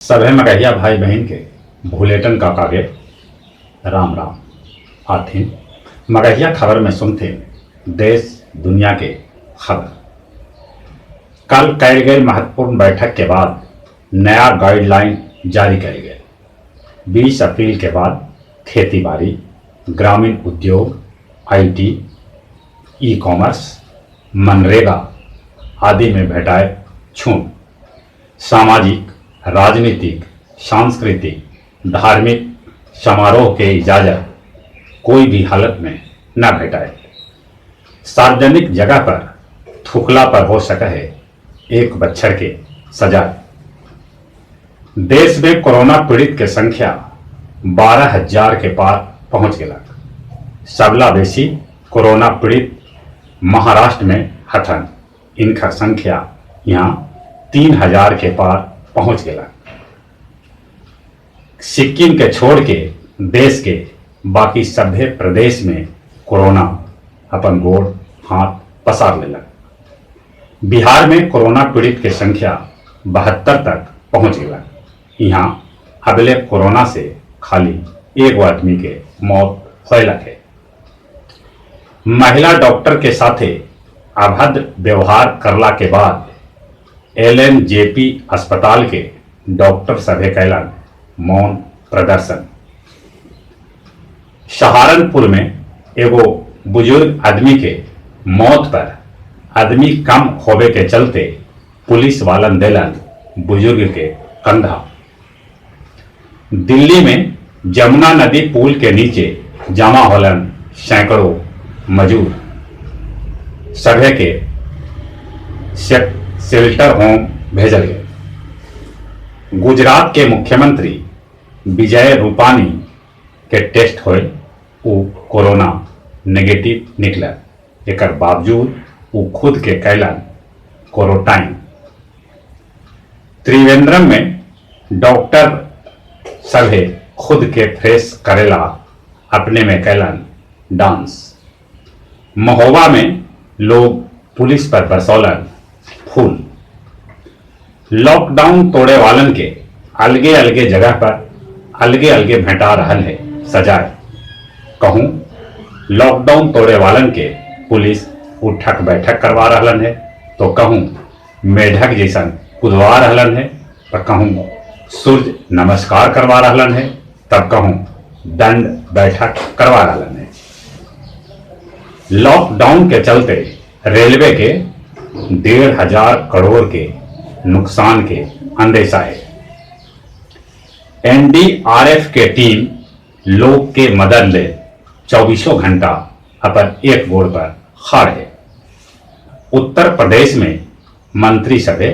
सभे मगहिया भाई बहिन के भुलेटन काका के राम राम। आथिन मगहिया खबर में सुनथिन देश दुनिया के खबर। कल कैल गेल महत्वपूर्ण बैठक के बाद नया गाइडलाइन जारी कैल गेल। 20 अप्रैल के बाद खेती बाड़ी, ग्रामीण उद्योग, IT, e commerce, MNREGA आदि में भेटाए छूट। सामाजिक, राजनीतिक, सांस्कृतिक, धार्मिक समारोह के इजाजत कोई भी हालत में न भेटाए। सार्वजनिक जगह पर थुकला पर हो सके है 1 बच्छर के सजा। देश में कोरोना पीड़ित के संख्या 12,000 के पार पहुंच गया। सबला बेसी कोरोना पीड़ित महाराष्ट्र में हथन। इनका संख्या यहाँ 3,000 के पार पहुंच गया। सिक्किम के छोड़ के देश के बाकी सभ्य प्रदेश में कोरोना अपन गोड़ हाथ पसार लेलक। बिहार में कोरोना पीड़ित के संख्या 72 तक पहुंच गया। यहाँ अगले कोरोना से खाली 1 आदमी के मौत होलक है। महिला डॉक्टर के साथे अभद्र व्यवहार करला के बाद एलएनजेपी अस्पताल के डॉक्टर सभे कैलन मौन प्रदर्शन। सहारनपुर में एगो बुजुर्ग आदमी के मौत पर आदमी कम होवे के चलते पुलिस वालन देलन बुजुर्ग के कंधा। दिल्ली में जमुना नदी पुल के नीचे जमा होलन सैकड़ों मजदूर। सभे के शेल्टर होम भेजल गए। गुजरात के मुख्यमंत्री विजय रूपानी के टेस्ट होए, उ कोरोना नेगेटिव निकला। एकर बावजूद उ खुद के कैलन क्वारंटाइन। त्रिवेंद्रम में डॉक्टर सभे खुद के फ्रेश करेला अपने में कैलन डांस। महोबा में लोग पुलिस पर बरसौलन फूल। लॉकडाउन तोड़े वालन के अलगे अलगे जगह पर अलगे अलगे भेंटा रहल है सजाए। कहूँ लॉकडाउन तोड़े वालन के पुलिस उठक बैठक करवा रहलन है, तो कहूँ मेढक जैसन कुदवा रहलन है, तो कहूँ सूर्य नमस्कार करवा रहलन है, तब कहूँ दंड बैठक करवा रहलन है। लॉकडाउन के चलते रेलवे के 1,500 करोड़ के नुकसान के अंदेशा है। एनडीआरएफ के टीम लोग के मदद ले 24 घंटा अपन एक गोड़ पर खड़ है। उत्तर प्रदेश में मंत्री सभे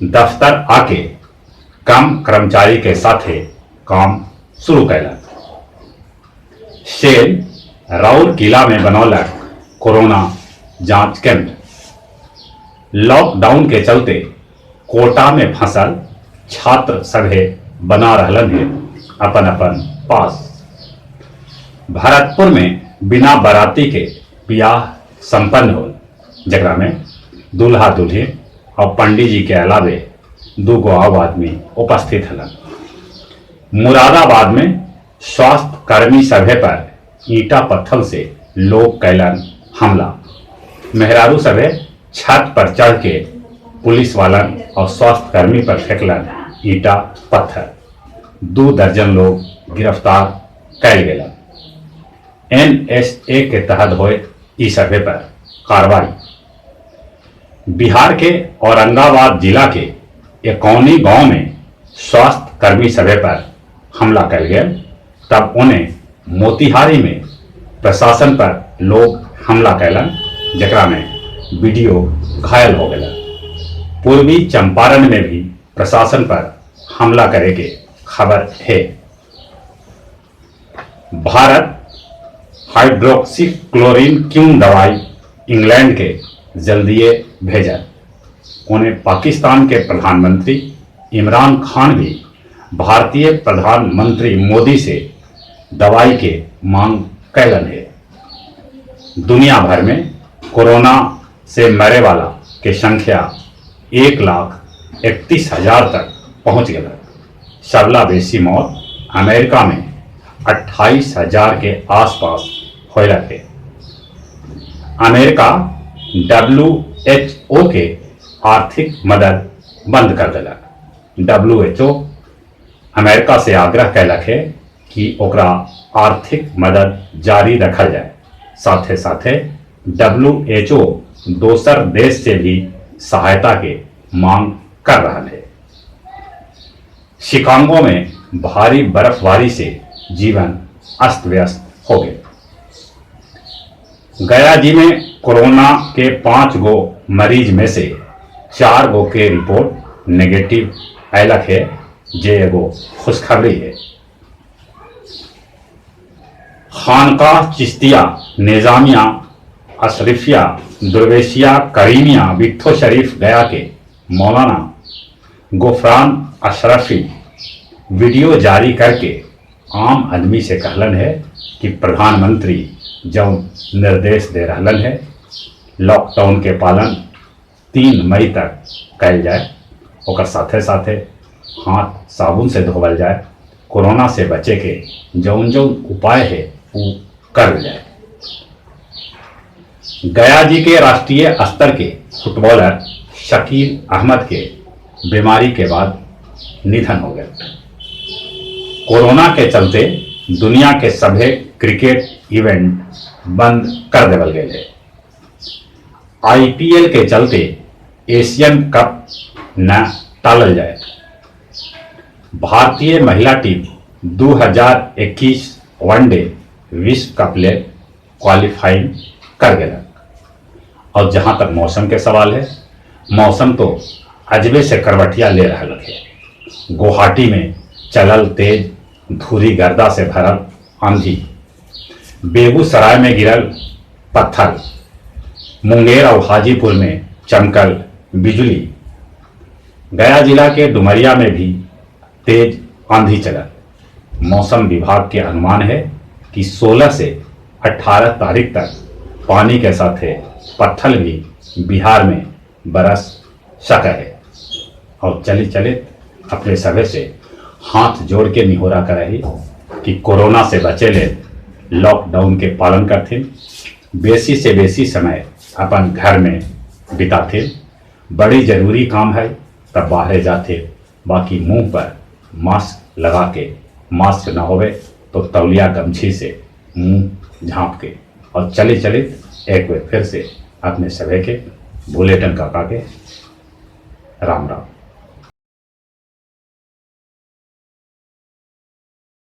दफ्तर आके कम कर्मचारी के साथे काम शुरू कैलक। सेल राउरकिला में बनौलक कोरोना जांच केंद्र। लॉकडाउन के चलते कोटा में फंसल छात्र सभे बना रहलन है अपन अपन पास। भरतपुर में बिना बाराती के ब्याह संपन्न हो, जकरा में दूल्हा दुल्हन और पंडित जी के अलावे 2 गो और आदमी उपस्थित हलन। मुरादाबाद में स्वास्थ्य कर्मी सभे पर ईंटा पत्थर से लोग कैलन हमला। मेहरारू सभे छत पर चढ़ के पुलिस वालन और स्वास्थ्य कर्मी पर फेंकलन ईंटा पत्थर। 2 दर्जन लोग गिरफ्तार कैल गेलन। एनएसए के तहत होए ई सभे पर कार्रवाई। बिहार के औरंगाबाद जिला के एकौनी गांव में स्वास्थ्य कर्मी सभे पर हमला कैल गया, तब उन्हें मोतिहारी में प्रशासन पर लोग हमला कैलन, जकरा में बीडीओ घायल हो गया। पूर्वी चंपारण में भी प्रशासन पर हमला करे के खबर है। भारत हाइड्रोक्सीक्लोरोक्वीन दवाई इंग्लैंड के जल्दिए भेजा। उन्हें पाकिस्तान के प्रधानमंत्री इमरान खान भी भारतीय प्रधानमंत्री मोदी से दवाई के मांग कैलन है। दुनिया भर में कोरोना से मरे वाला के संख्या 1,31,000 तक पहुंच गया। सबला बेसी मौत अमेरिका में 28,000 के आसपास होलक हे। अमेरिका WHO के आर्थिक मदद बंद कर देलक। WHO America से आग्रह कैलक हे कि ओकरा आर्थिक मदद जारी रखल जाए। साथे साथे WHO दोसर देश से भी सहायता के मांग कर रहल हे। शिकागो में भारी बर्फबारी से जीवन अस्त व्यस्त हो गए। गया जी में कोरोना के 5 गो मरीज में से 4 गो के रिपोर्ट नेगेटिव आयलक है, जे एगो खुशखबरी है। खानकाह चिश्तिया निजामिया अशरफिया दुर्वेशिया करीमिया बिट्ठो शरीफ गया के मौलाना गुफरान अशरफी वीडियो जारी करके आम आदमी से कहलन है कि प्रधानमंत्री जो निर्देश दे रहलन है लॉकडाउन के पालन 3 मई तक कैल जाए, ओकर साथे साथे हाथ साबुन से धोवल जाए, कोरोना से बचे के जौन जौन उपाय है वो कर जाए। गया जी के राष्ट्रीय स्तर के फुटबॉलर शकील अहमद के बीमारी के बाद निधन हो गए। कोरोना के चलते दुनिया के सभे क्रिकेट इवेंट बंद कर देवल गए है। आईपीएल के चलते एशियन कप न टालल जाए। भारतीय महिला टीम 2021 वनडे विश्व कप ले क्वालिफाइंग कर गया। और जहां तक मौसम के सवाल है, मौसम तो अजबे से करवटिया ले रहा है। गुवाहाटी में चलल तेज धूरी गर्दा से भरल आंधी, बेगूसराय में गिरल पत्थर, मुंगेर और हाजीपुर में चमकल बिजली, गया जिला के डुमरिया में भी तेज आंधी चलल। मौसम विभाग के अनुमान है कि 16 से 18 तारीख तक पानी के साथ पत्थर भी बिहार में बरस सके है। और चले चले अपने सभे से हाथ जोड़ के निहोरा करही कि कोरोना से बचे ले लॉकडाउन के पालन करथिन, बेसी से बेसी समय अपन घर में बिताथिन। बड़ी जरूरी काम है तब बाहर जाते, बाकी मुंह पर मास्क लगा के, मास्क न होवे तो तौलिया गमछी से मुंह झाँप के। और चले चले एक बार फिर से अपने सभे के बुलेटिन काका के राम राम।